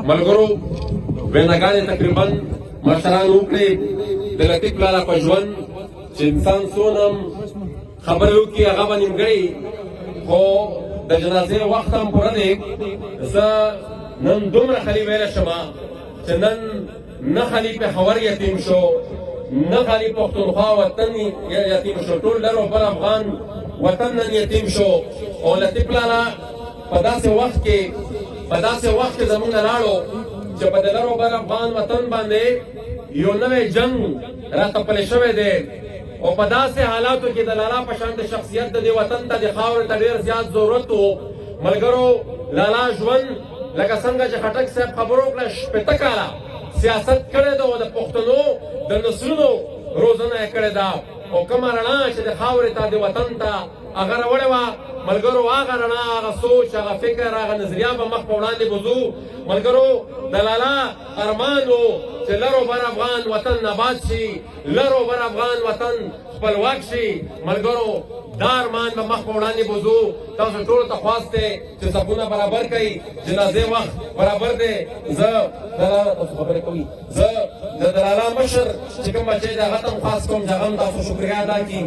ملګرو، ویناګانې تقریبا مشران وکړې. د لطیف لالا په ژوند چې انسان څونه خبرې وکړي، هغه به نیمګړی، خو د جنازې وخت هم پوره دی. زه نن دومره خالي ویلی شم چې نن نه خالي پېښور یتیم شو، نه خالي پښتونخوا وطن یتیم شو، ټول لر او بر افغان وطن نن یتیم شو. او لطیف لالا په داسې وخت کې زمونږ لاړو چې په د لر او بر افغان وطن باندې یو نوی جنگ راتپلی شوی دی، او په داسې حالاتو کې د لالا په شان د شخصیت د دې وطن ته، د خاورې ته ډېر زیات ضرورت وو. ملګرو، لالا ژوند، لکه څنګه چې خټک صاحب خبرو کړه، 60 کاله سیاست کړی دی او د پښتنو د نسلونو روزنه یې کړې ده. او کومه رڼا چې د خاورې ته، د وطن ته هغه راوړې وه، ملګرو، هغه رڼا، هغه سوچ، هغه فکر، هغه نظریه به مخ په وړاندې بوځو. ملګرو، د لالا ارمان و چې لر او بر افغان وطن آباد شي، لر او بر افغان وطن خپلواک شي. ملګرو، دا ارمان به مخ په وړاندې بوځو. تاسو ټولو ته خواست دی چې صفونه برابر کړئ، جنازې وخت برابر دی. زه دلالا، تاسو خبرې کوئ، زه د دلالا مشر چې کوم بچی دی، هغه ته هم خواست کوم چې هغه هم تاسو شکریه ادا کړي.